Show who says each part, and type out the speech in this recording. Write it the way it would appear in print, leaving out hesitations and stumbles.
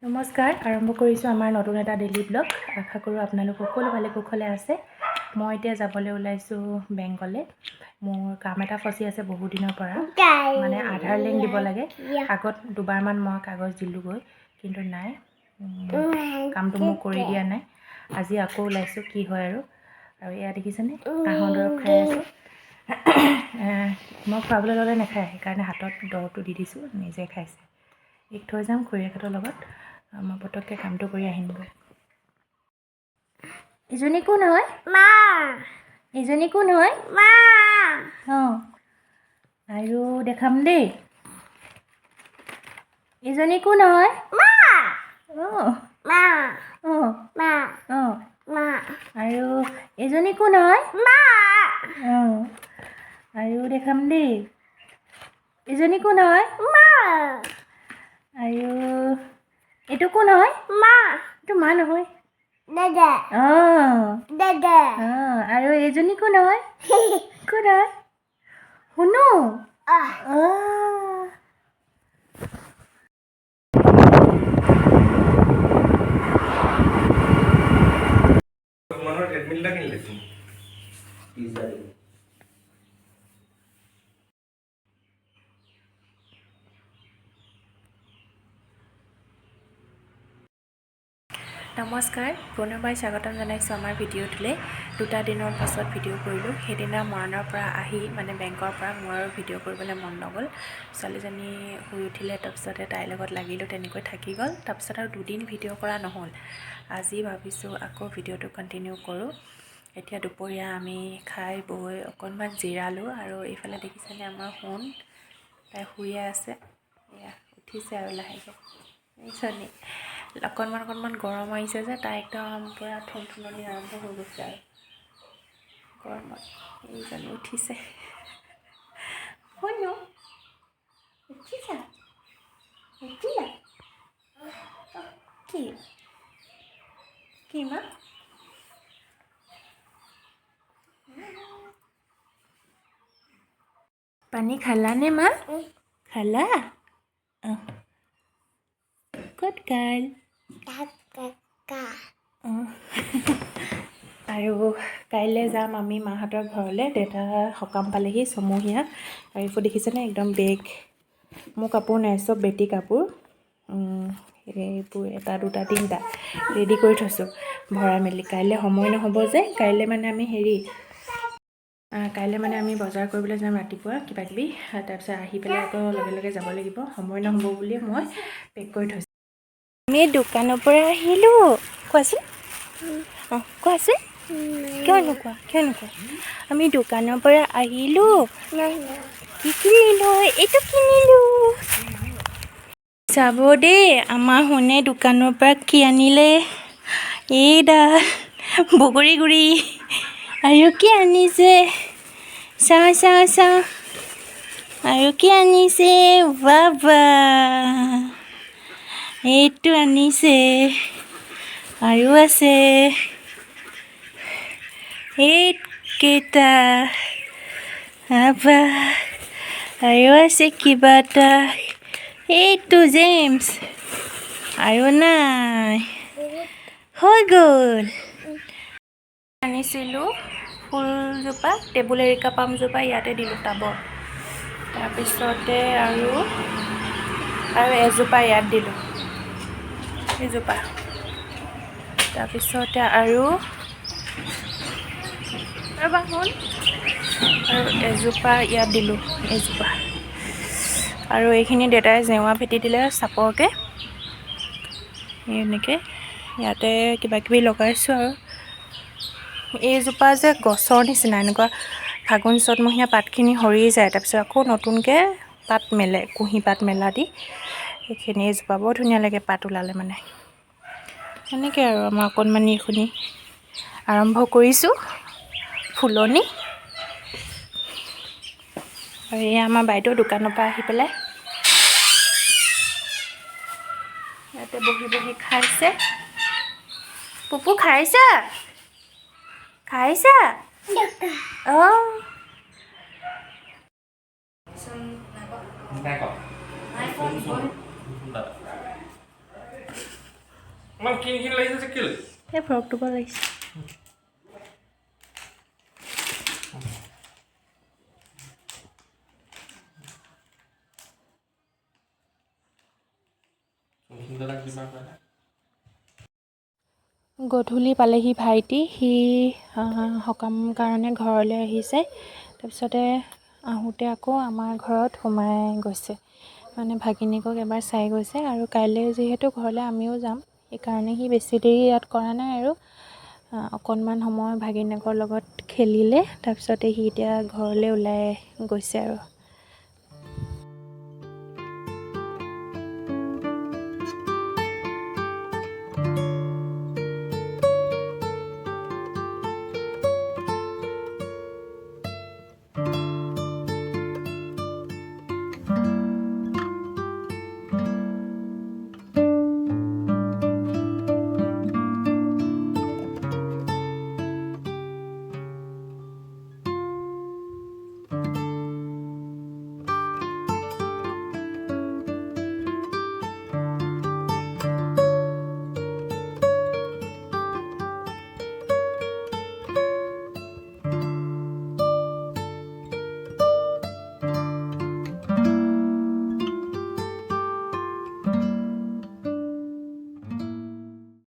Speaker 1: নমস্কাৰ, আৰম্ভ কৰিছোঁ আমাৰ নতুন এটা ডেইলি ব্লগ। আশা কৰোঁ আপোনালোক সকলো ভালে কুশলে আছে। মই এতিয়া যাবলৈ ওলাইছোঁ বেংকলৈ। মোৰ কাম এটা ফচি আছে বহুত দিনৰ পৰা, মানে আধাৰ লিংক দিব লাগে। আগত দুবাৰমান মই কাগজ দিলোঁগৈ, কিন্তু নাই, কামটো মোক কৰি দিয়া নাই। আজি আকৌ ওলাইছোঁ, কি হয় আৰু। আৰু এয়া দেখিছেনে, কাঁহৰ দৰৱ খাই আছোঁ। মই খুৱাবলৈ ল'লে নাখায়, সেইকাৰণে হাতত দৰৱটো দি দিছোঁ, নিজে খাইছে। এইক থৈ যাম খুৰীয়েকহঁতৰ লগত, মই পটককৈ কামটো কৰি আহিমগৈ। ইজনী কোন হয়?
Speaker 2: মা।
Speaker 1: ইজনী কোন হয়?
Speaker 2: মা।
Speaker 1: অঁ, আৰু দেখাম দেই। ইজনী কোন হয়?
Speaker 2: মা।
Speaker 1: অঁ।
Speaker 2: মা।
Speaker 1: অঁ।
Speaker 2: মা।
Speaker 1: অঁ।
Speaker 2: মা।
Speaker 1: আৰু এজনী কোন হয়?
Speaker 2: মা।
Speaker 1: অঁ, আৰু দেখাম দেই। এজনী কোন হয়?
Speaker 2: মা।
Speaker 1: আৰু এইটো কোন হয়?
Speaker 2: মা।
Speaker 1: এইটো মা নহয়।
Speaker 2: দাদা।
Speaker 1: অঁ।
Speaker 2: দাদা।
Speaker 1: অঁ, আৰু এইজনী কোন হয়? কোন হয়? শুনো। অঁ।
Speaker 3: মানুহৰ ট্ৰেডমিল এটা কিনিলেচোন।
Speaker 4: 30 হাজাৰ।
Speaker 1: নমস্কাৰ, পুনৰবাৰ স্বাগতম জনাইছোঁ আমাৰ ভিডিঅ'টোলৈ। দুটা দিনৰ পাছত ভিডিঅ' কৰিলোঁ। সেইদিনা মৰাণৰ পৰা আহি, মানে বেংকৰ পৰা, মোৰ আৰু ভিডিঅ' কৰিবলৈ মন নগ'ল। ছোৱালীজনী শুই উঠিলে, তাৰপিছতে তাইৰ লগত লাগিলোঁ, তেনেকৈ থাকি গ'ল। তাৰপিছত আৰু দুদিন ভিডিঅ' কৰা নহ'ল। আজি ভাবিছোঁ আকৌ ভিডিঅ'টো কণ্টিনিউ কৰোঁ। এতিয়া দুপৰীয়া আমি খাই বৈ অকণমান জিৰালোঁ। আৰু এইফালে দেখিছেনে আমাৰ সোণ, তাই শুইয়ে আছে। এয়া উঠিছে আৰু লাহেকৈ। এইজনী অকণমান অকণমান গৰম আহিছে যে, তাই একদম পূৰা থুনথুননি আৰম্ভ হৈ গৈছে আৰু গৰমত। এইজনী উঠিছে। শুনো, উঠিছা? উঠিলা? কি কি মা? পানী খালানে মা? খালা? অঁ, গুড গাৰ্ল। অঁ, আৰু কাইলৈ যাম আমি মাহঁতৰ ঘৰলৈ। দেউতা সকাম পালেহি, ছমহীয়া। আৰু এইবোৰ দেখিছেনে, একদম বেগ। মোৰ কাপোৰ নাই, চব বেটী কাপোৰ। এইবোৰ এটা দুটা তিনিটা ৰেডি কৰি থৈছোঁ ভৰাই মেলি। কাইলৈ সময় নহ'ব যে। কাইলৈ মানে আমি হেৰি, কাইলৈ মানে আমি বজাৰ কৰিবলৈ যাম ৰাতিপুৱা কিবা কিবি। তাৰপিছত আহি পেলাই আকৌ লগে লগে যাব লাগিব। সময় নহ'ব বুলিয়ে মই পেক কৰি থৈছোঁ। আমি দোকানৰ পৰা আহিলোঁ। কোৱাচোন, অঁ, কোৱাচোন, কিয় নোকোৱা? কিয় নোকোৱা? আমি দোকানৰ পৰা আহিলোঁ। কি কিনিলোঁ? এইটো কিনিলোঁ। চাব দেই, আমাৰ সোণে দোকানৰ পৰা কি আনিলে। এইডাল বগৰী গুড়ি। আৰু কি আনিছে? চাওঁ চাওঁ চাওঁ, আৰু কি আনিছে? বাবা, এইটো আনিছে। আৰু আছে এইকেইটা। বাবা, আৰু আছে কিবা এটা, এইটো জেমছ। আৰু নাই, হৈ গ'ল। আনিছিলোঁ ফুলজোপা, টেবুল এৰিকা পামজোপা ইয়াতে দিলোঁ টাবত। তাৰপিছতে আৰু আৰু এজোপা ইয়াত দিলোঁ, এজোপা। তাৰপিছতে আৰু, ৰ'বা শুন, আৰু এজোপা ইয়াত দিলোঁ, এজোপা। আৰু এইখিনি দেউতাই জেওৰা ভেটি দিলে চাপৰকৈ এনেকৈ। ইয়াতে কিবা কিবি লগাইছোঁ। আৰু এইজোপা যে গছৰ নিচিনা, এনেকুৱা ফাগুন চ'তমহীয়া পাতখিনি সৰি যায়, তাৰপিছত আকৌ নতুনকৈ পাত মেলে, কুঁহি পাত মেলা দি। এইখিনি এইজোপা বৰ ধুনীয়া লাগে পাত ওলালে মানে। সেনেকৈ আৰু আমাৰ অকণমানি এইখিনি আৰম্ভ কৰিছোঁ ফুলনি। আৰু এয়া আমাৰ বাইদেউ দোকানৰ পৰা আহি পেলাই ইয়াতে বহি বহি খাইছে। পুপু, খাইছা? খাইছা? অঁ।
Speaker 3: নাই কোৱা। দাদা। ইমান ক্ষীণ ক্ষীণ লাগিছে যে কেলে?
Speaker 1: এই ফ্ৰকটো পৰা লাগিছে।
Speaker 3: দাদাক দিবা কাৰণে।
Speaker 1: গধূলি পালেহি ভাইটি। সি সকাম কাৰণে ঘৰলৈ আহিছে। তাৰপিছতে আহোঁতে আকৌ আমাৰ ঘৰত সোমাই গৈছে, মানে ভাগিনীয়েকক এবাৰ চাই গৈছে। আৰু কাইলৈ যিহেতু ঘৰলৈ আমিও যাম, সেইকাৰণে সি বেছি দেৰি ইয়াত কৰা নাই আৰু অকণমান সময় ভাগিনীয়েকৰ লগত খেলিলে। তাৰপিছতে সি এতিয়া ঘৰলৈ ওলাই গৈছে আৰু।